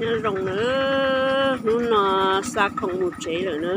Nyob zoo na, hnub no xa khoom mus tsev lawm na.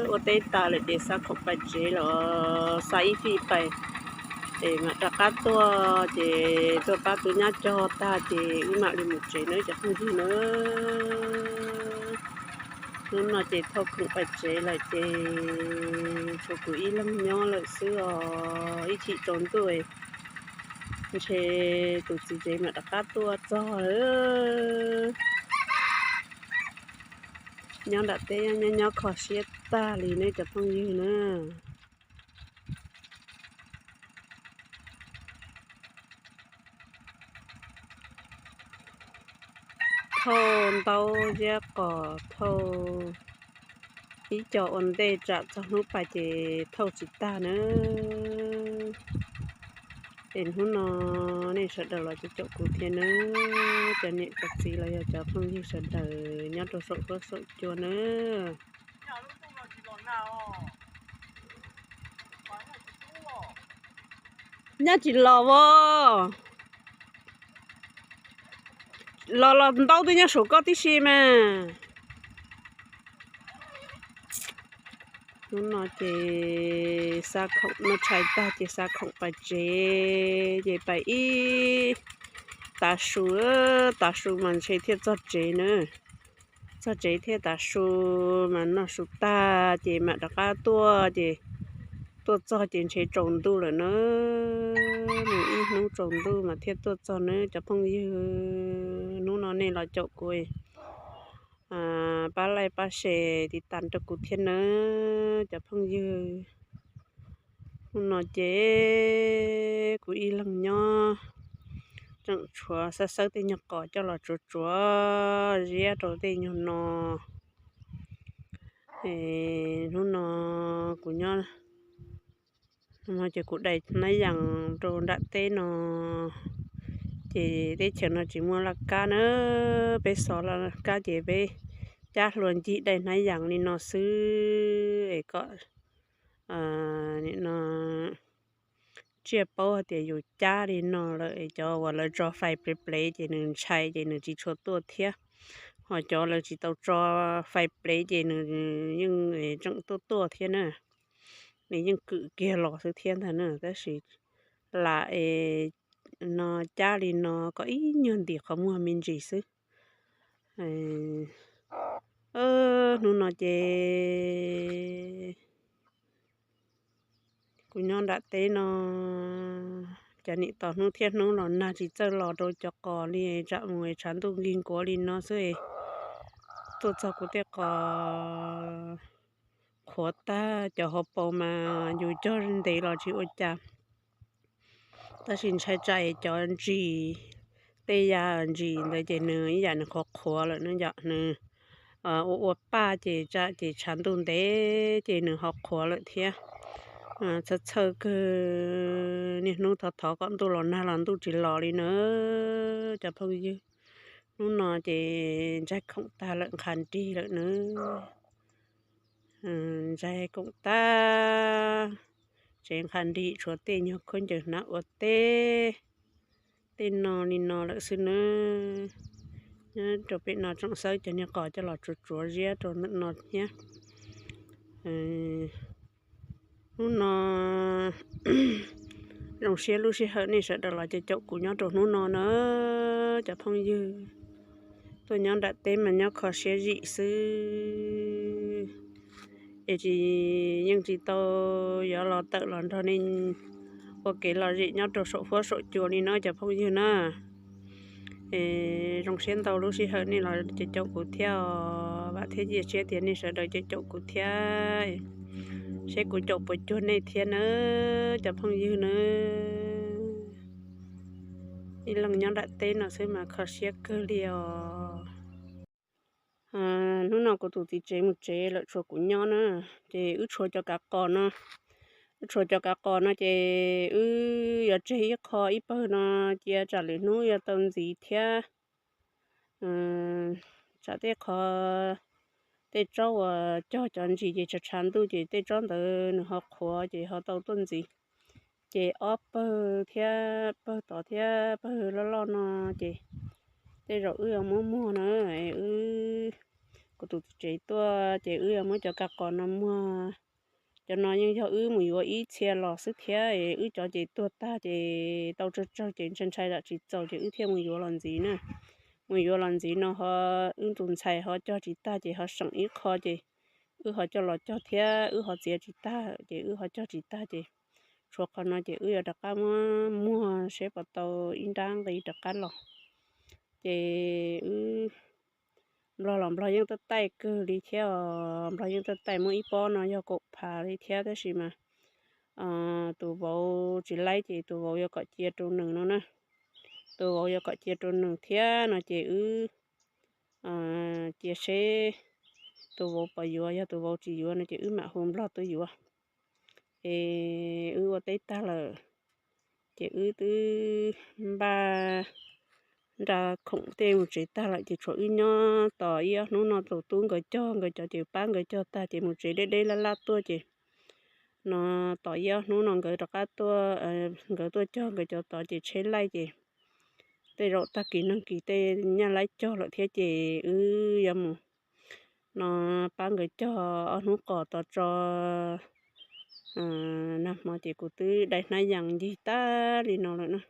Ua teb tas lawm ces xa khoom pais tsev los xa ib fij pais, ces mam rov qab tuaj ces tuaj pab tus nyab cog tag ces wb mam li mus tsev na cov phooj ywg na. Hnub no ces thauj khoom pais tsev lawm ces tshuav kuv ib leeg nyob lawm xwb os. Ib chim tsaus ntuj ntshe tus txiv tsev mam rov qab tuaj txog lawm. Nyob nram teb nyob nyob kho siab tag li ne cov phooj ywg na. Thauj ntaub ziab qos thauj ib co ua ntej tsam txog hnub pais ces thauj tsis tag na. Es hnub no nej sawv daws los caum kuv thiab nawb, cov niam cov txiv los yog cov phooj ywg sawv daws nyob rau saum huab saum cua nawb. Nyab tsis los as. Los los ntaub twb nyob saum koj tib si mas. Hnub no ces xa khoom no tshais tag ces xa khoom pais tsev ces pais ib tav su, tav su mas ntshe thiaj txog tsev na. Txog tsev thiaj tav su mas noj su tag ces mam rov qab tuaj ces tuaj txog ces ntshe tsaus ntuj lawm na. Mus ib hnub tsaus ntuj mas thiaj tuaj txog nawb cov phooj ywg. Hnub no nej los caum kuv pab like pab share tiv tas rau kuv thiab nawb cov phooj ywg. Hnub no ces kuv ib leeg nyob, tseem tshuav xawb xawb tej nyuag qos coj los tsuav tsuav ziab rau tej nyuag no. Hnub no kuv nyob no ces kuv dai hnab yas rau nram teb no, ces teb chaws no tsis muaj laj kab na, peb xov laj kab ces peb cab hlua ncig dai hnab yas li no xwb es kom nim no tsiaj paub hais tias yus cab li no lawm es cov uas lawv tso fais plev plev ces nws ntshai ces nws tsis tshua tuaj thiab. Ho cov lawv tsis tau tso fais plev ces nws yeej tseem tuaj tuaj thiab na. Nws yeej kwm kiag los xwb thiab ntag na, tab sis lam es no cab li no kom ib nyuag ntim qhov muag me ntsis xwb. Hnub no ces kuv nyob nram teb no, cov niam tos hnub thiab hnub los nag tsis txawj los rau cov qos li, tsam mus tshav ntuj nkig nkuav li no xwb. Tuaj txog kuv tej qos qhuav tag, cov hauv paus mas yus cog ntev los tsis ua cas, tab sis ntshai tsam cov ntsis, tej yam ntsis ntawd ces nws ib yam nws qhuav qhuav lawm no yom, nws ua ua paj ces tsam ces tshav ntuj ntev ces nws ho qhuav lawm thiab. Txhawj txhawj kawg, niaj hnub thov thov kom ntuj los nag los ntuj tsis los li na cov phooj ywg. Hnub no ces ntsaig khoom tag lawm nqha nrig lawm na. Ntsaig khoom tag, tsev nqha nrig tshuav tej nyuag khaub ncaws hnab ua teb, tej no li no lawm xwb na. Nyob rau pem no tseem xawb cov niag qos coj los tsuav tsuav ziab rau ntawm no thiab. Hnub no zoo siab lub sij hawm nej sawv daws los caum kuv nyob rau hnub no na cov phooj ywg. Tuaj nyob nram teb mas nyob kho siab zim xwb, es tsis, yeej tsis tau yuav los tawm los nrog nej ua kev lom zem nyob rau saum huab saum cua li no cov phooj ywg na. Es zoo siab ntau lub sij hawm nej los caum kuv thiab os, vam thiab cia siab tias nej sawv daws caum kuv thiab, seb kuv caum puas cuag nej thiab na cov phooj ywg na. Ib leeg nyob nram teb no xwb mas kho siab kawg li os. Hnub no kuv tus txiv tsev mus tsev lawm tshuav kuv nyob na, ces wb tshuav cov kav qos no, wb tshuav cov kav qos no ces wb yuav tseg ib qho ib pawg no cia tsam lwm hnub yuav tau ntxiv thiab. Tsam tej qhov, tej tsob uas cog cov ntsis ces tshav tshav ntuj ces tej tsob ntawd nws ho qhuav ces ho tau tuaj ntxiv. Ces ob pawg thiab, pawg tod thiab pawg loj loj no ces Tej zaum wb yuav muab muag na, wb, kuv tus txiv tsev tuaj ces wb yuav muab cov kav qos no muag. Cov no yeej yog wb mus yuav ib txhia los xwb thiab, wb cov ces tuag tag ces tau tsawg tsawg ces ntshai ntshai zam tsis txaus ces wb thiaj mus yuav los ntxiv na. Mus yuav los ntxiv no ho wb tus ntxhais ho cog tsis tag ces ho seem ib qho ces wb ho coj los cog thiab, wb ho txiav tsis tag ces wb ho cog tsis tag ces tshuav qhov no ces wb yuav rov qab muab muag seb puas tau ib nrab nqi rov qab los. Ces wb, nplog los nplog yeej taj taij kawg li thiab os, nplog yeej taj taij, muaj ib pob no yog kaum phav li thiab tab sis mas tus vauv tsis laib ces tus vauv yuav kom cia rau nws no na. Tus vauv yuav kom cia rau nws thiab no ces wb cia seb tus vauv puas yuav, yog tus vauv tsis yuav no ces wb mam hu nplog tuaj yuav. Es wb ua teb tag lawm ces wb twb npaj nra khoom tej mus tsev tag lawm ces tshuav wb nyob tos ib ob hnub no tus tub nkawd cog nkawd cov ces pab nkawd cog tag ces mus tsev deb deb laj laj tuaj ces no tos ib ob hnub no nkawd rov qab tuaj, nkawd tuaj cog nkawd cov tod ces tsheb laij ces tej zaum tag kis neeg kis tej nyaj laib cog lawm thiab ces wb yuav mus no pab nkawd cog ob hnub qos tod tso. Nag hmo ces kuv twb dai hnab yas ncig tag li no lawm na.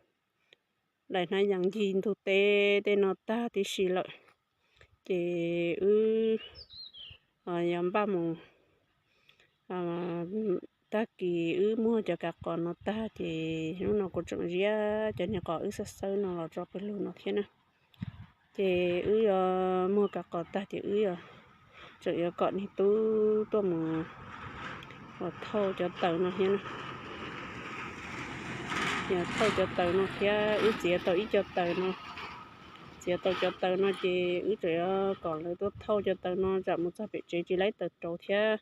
Dai hnab yas ncig ntug teb tej no tag tib si lawm ces wb yuav npaj mus, tag kis wb muag cov kav qos no tag ces hnub no kuv tseem ziab cov niag qos wb xawb xawb no los tso pawg lug no thiab na. Ces wb yuav muag kav qos tag ces wb yuav, tseem yuav kom niag tub tuaj mus uas thauj cov taws no thiab na. Yog thauj cov taws no thiab wb txiav tau ib co taws no, txiav tau cov taws no ces wb tseem yuav kom lawv tuaj thauj cov taws no tsam mus txog pem tsev tsis laib taws rauv thiab.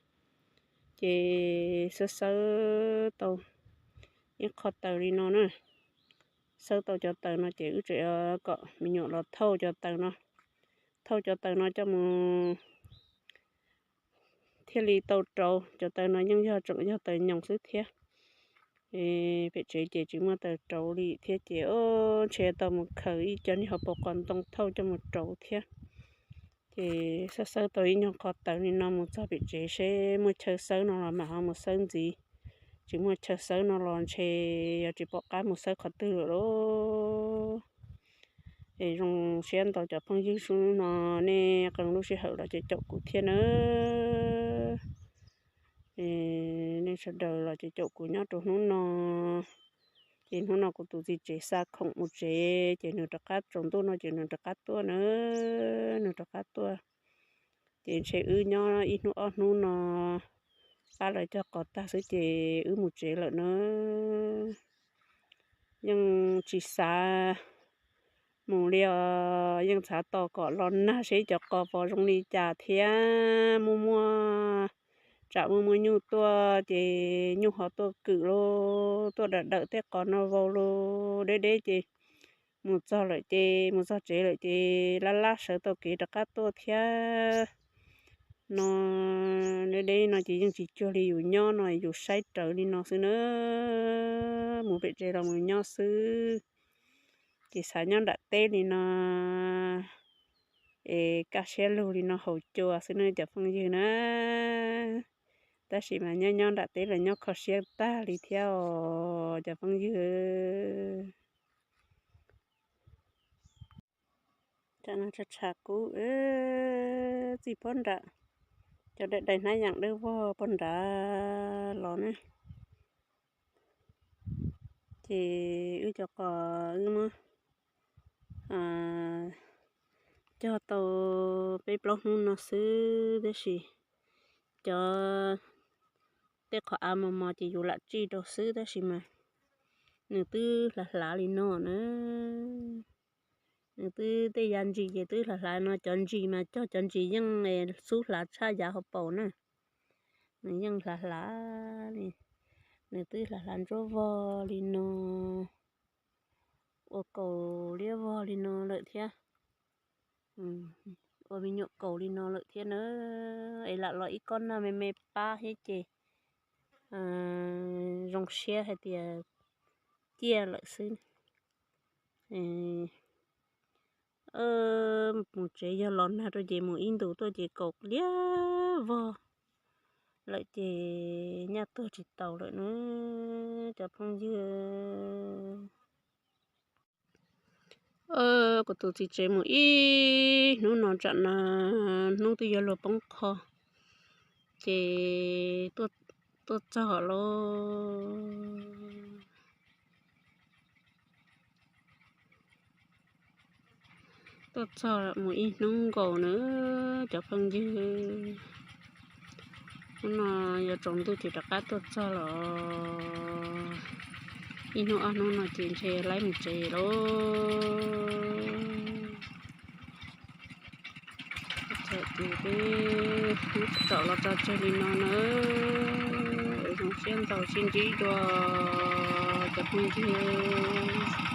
Ces xawb xawb tau ib qho taws li no na, xawb tau cov taws no ces wb tseem yuav kom me nyuam los thauj cov taws no, thauj cov taws no coj mus thiaj li tau rauv. Cov taws no yeej yog tseem yog taws nyoos xwb thiab. Pem tsev ces tsis muaj taws rauv li thiab ces ntshe tau mus khaws ib co niag hauv paus qos ntoo thauj coj mus rauv thiab. Ces xawb xawb tau ib nyuag qho taws li no mus txog pem tsev seb muaj chaw xawb no los mam ho mus xawb ntxiv. Tsis muaj chaw xawb no los ntshe yuav tsis pom qab mus xawb qhov twg lawm lauj. Es zoo siab ntau cov phooj ywg, hnub no nej qee lub sij hawm los caum kuv thiab nawb. Nej sawv daws los caum kuv nyob rau hnub no. Ces hnub no kuv tus txiv tsev xa khoom mus tsev ces nws rov qab tsaus ntuj no ces nws rov qab tuaj na, nws rov qab tuaj. Ces ntshe wb nyob ib hnub ob hnub no pab lawv cog qos tag xwb ces wb mus tsev lawm na. Yeej tsis xav mus li os, yeej xav tos kom los nag seb cov qos puas zoo li cas thiab muaj muaj tsam muaj muaj nyuj tuaj ces nyuj ho tuaj kwm los tuaj dawm dawm tej qos no vau los deb deb ces mus txog lawm ces mus txog tsev lawm ces laj laj sawv tau kev rov qab tuaj thiab. No deb deb no ces yeej tsis cuag li yus nyob no yus saib rawv li no xwb na, mus pem tsev los mus nyob xwb. Ces xav nyob nram teb li no es kaj siab lug li no haus cua xwb na cov phooj ywg na. Tab sis mas nyob nyob nram teb los nyob kho siab tag li thiab os cov phooj ywg. Tsam no tshav kub txij pob nram, cov daim daim hnab yas dawb vog pob nrad los ne. Ces wb cov qos wb muab cog tau peb plaub hnub no xwb tab sis cov tej qhov av mos mos ces yus lam tsij rau xwb tab sis mas nws twb hlav hlav li no na. Nws twb tej yav ntsis ces twb hlav hlav no, cov ntsis mas cog cov ntsis yeej xub hlav tshaj yav hauv paus na. Nws yeej hlav hlav li, nws twb hlav hlav ntsuab vog li no, ua kaus liab vog li no lawm thiab. Ua me nyuam kaus li no lawm thiab na. Es lam los ib kob nag me me pab thiab ces zoo siab hais tias ciaj lawm xwb. Mus tsev yog los nag rau ces mus ib ntus tuaj ces kaum liab vog lawm ces nyaj tuag tsis taus lawm na cov phooj ywg. Kuv tus txiv tsev mus ib hnub no tsam no hnub twb yuav luag poob qho ces tuaj txog lawm. Tuaj txog mus ib hnub nkaus na cov phooj ywg. Hnub no yuav tsaus ntuj ces rov qab tuaj txog los ib hnub ob hnub no ces ntshe laib mus tsev lawm. Txog ces peb hnub tsaum los tso tseg li no na. Zoo siab ntau sib ntsib dua cov phooj ywg.